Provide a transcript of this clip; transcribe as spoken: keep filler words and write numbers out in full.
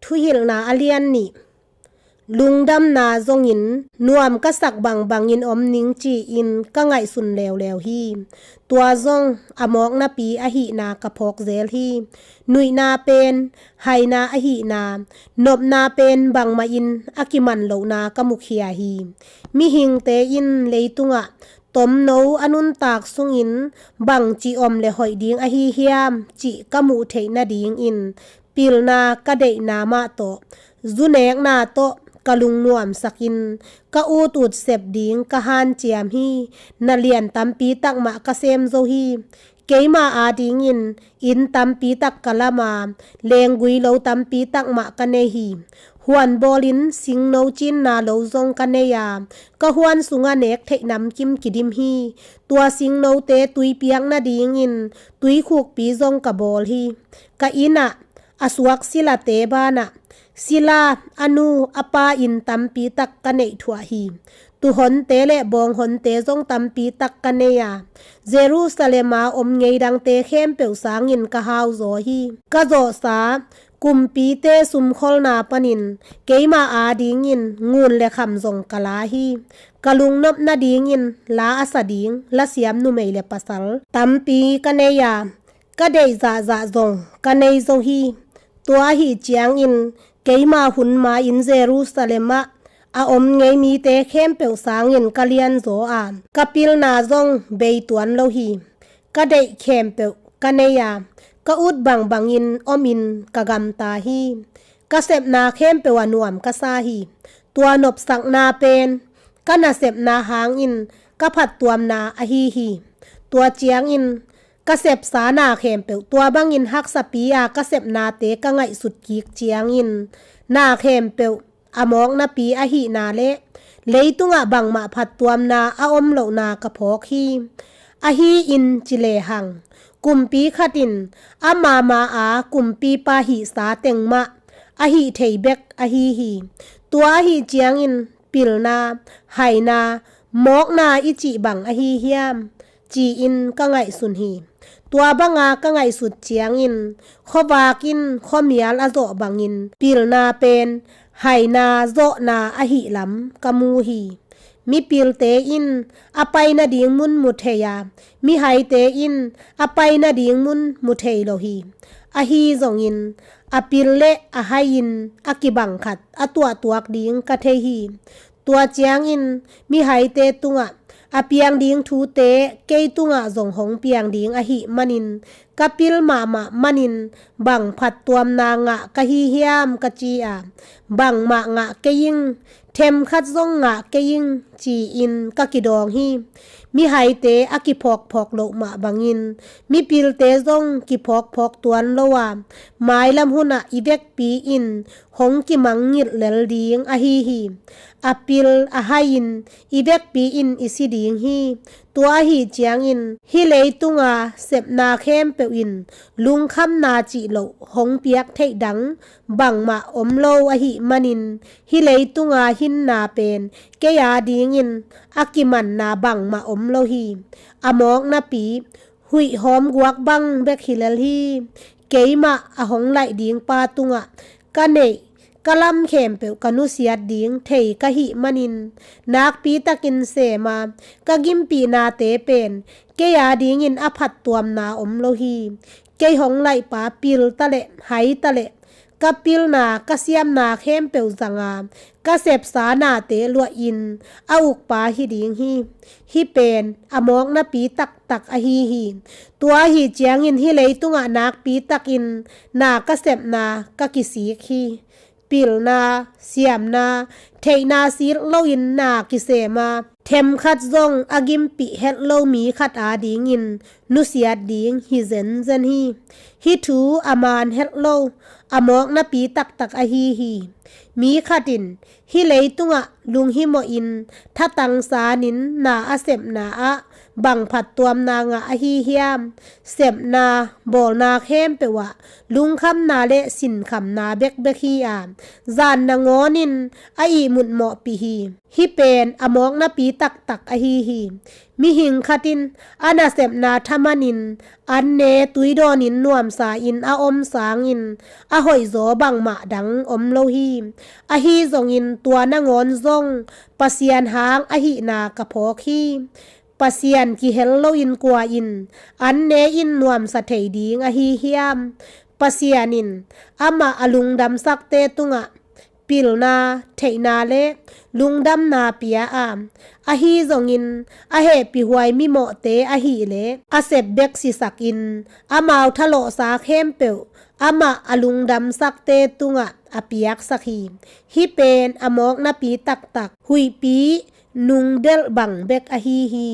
Thuhilhna a lian nih. Lungdamna zongin nuam ka sak bangbangin om ning ci-in ka ngaihsun leuleu hi. Tua zong a mawknapi ahihna ka phawk zel hi. Nuihna pen haina ahihna, nopna pen bangmahin a kiman lohna ka mukhia hi. Mihingte in leitungah tomno a nuntak sungin bangci om le hoih ding ahi hiam cih ka muh theih nadingin pilna ka deihna mah tawh, zunekna tawh ka lungnuamsakin ka utut sep ding ka hanciam hi. Na lian tampi takmah ka sem zo hi. Keima adingin inn tampi tak ka lam a, lenggui lo tampi takmah ka nei hi. Huan bawlin singno cinna lo zong ka nei a, ka huan sungah nek theih namkim kidim hi. Tua singnote tui piak nadingin tuikhukpi zong ka bawl hi. Ka innah a suak silate banah sila, a nu a pa inn tampi tak ka neih thuah hi. Tuuhonte le bawnghonte zong tampi tak ka nei a, Jerusalem a om ngei dangte khempeuh sangin ka hauzaw hi. Ka zawhsa kumpite sumkholna panin keima adingin ngun le kham zong ka la hi. Ka lungnop nadingin la a sa ding lasiam numei le pasal tampi ka nei a, ka deih zahzah zong ka nei zo hi. Tua ahi ciangin keima hun ma-in Jerusalem ah a om ngei mite khempeuh sangin ka lianzaw a, ka pilna zong bei tuan lo hi. Ka deih khempeuh ka nei a, ka ut bangbangin omin ka gamta hi. Ka sepna khempeuh a nuam ka sa hi. Tua nopsakna pen ka nasepna hangin ka phattuamna ahi hi. Tua ciangin ka sepsa na khempeuh tua bangin haksapi a ka sepnate ka ngaihsut kik ciangin na khempeuh a mawknapi ahihna le leitungah bangmah phattuamna a om lohna ka phawk hi. Ahi in ci lehang, kumpi khat in ama ma a kumpipa hihsa teng mah a hih thei bek ahi hi. Tua ahi ciangin pilna, haina, mawkna i cih bang ahi hiam ci-in ka ngaihsun hi. Tua banga ka ngaihsut ciangin khuavak in khuamial a zawh bangin pilna pen haina zawhna ahih lam ka mu hi. Mipilte in a pai nading mun mu thei a, mihaite in a pai nading mun mu thei lo hi. Ahi zongin a pil le a hai in a kibang khat a tuahtuak ding ka thei hi. Tua ciangin mihaite tungah a piang ding thute kei tungah zong hong piang ding ahih manin ka pil mahmah manin bang phattuamna ngah ka hi hiam ka ci a, bangmah ngah kei ing, themkhat zong ngah kei ing ci-in ka kidawng hi. Mihaite a kiphawkphawk loh mah bangin mipilte zong kiphawkphawk tuan lo a, mailam hunah i vekpi in hong kimangngilh lel ding ahi hi. A pil a hai in i vekpi in i si ding hi. Tua ahi ciangin hih leitunga sepna khempeuh in lungkhamna cih loh hong piak theih dang bangmah om lo ahih manin hih leitunga hinna pen kei adingin a kimanna bangmah om lo hi. A mawknapi huihhawm guak bang bek hi lel hi. Keimah a hong laih ding pa tungah ka neih ka lam khempeuh ka nusiat ding thei ka hih manin nakpi takin sema ka gimpihnate pen kei adingin a phattuamna om lo hi. Kei hong laihpa pil ta leh hai ta leh ka pilna ka siamna khempeuh zanga ka sepsa nate luahin a ukpa hi ding hi. Hih pen a mawknapi taktak ahi hi. Tua ahi ciangin hih leitungah nakpi takin na ka sepna ka kisik hi. Pilna, siamna, theihna silh loin na kisema, themkhat zong a gimpih het lo mi khat adingin nusiat ding hi zenzen hi. Hih thu a man het lo, a mawknapi taktak ahi hi. Mi khat in hih leitungah lunghimawhin thatang sanin na a sepna ah bang phattuamna ngah ahi hiam? Sepna, bawlna khempeuh ah lungkhamna le sinkhamna bekbek hi a, zan nangawnin a ihmut mawhpih hi. Hih pen a mawknapi taktak ahi hi. Mihing khat in a nasepna thamanin an ne tui dawnin nuamsa-in a om sangin a hoihzaw bangmah dang om lo hi. Ahi zongin tua nangawn zong Pasian hang ahihna ka phawk hi. Pasian kihel loin kua in an ne in nuamsa thei ding ahi hiam? Pasian in amah a lungdamsakte tungah pilna, theihna le lungdamna pia a, ahi zongin a hehpihhuai mimawhte ahih leh a sep bek sisakin amau thalawhsa khempeuh amah a lungdamsakte tungah a piaksak hi. Hih pen a mawknapi taktak, huihpi nungdelh bang bek ahi hi.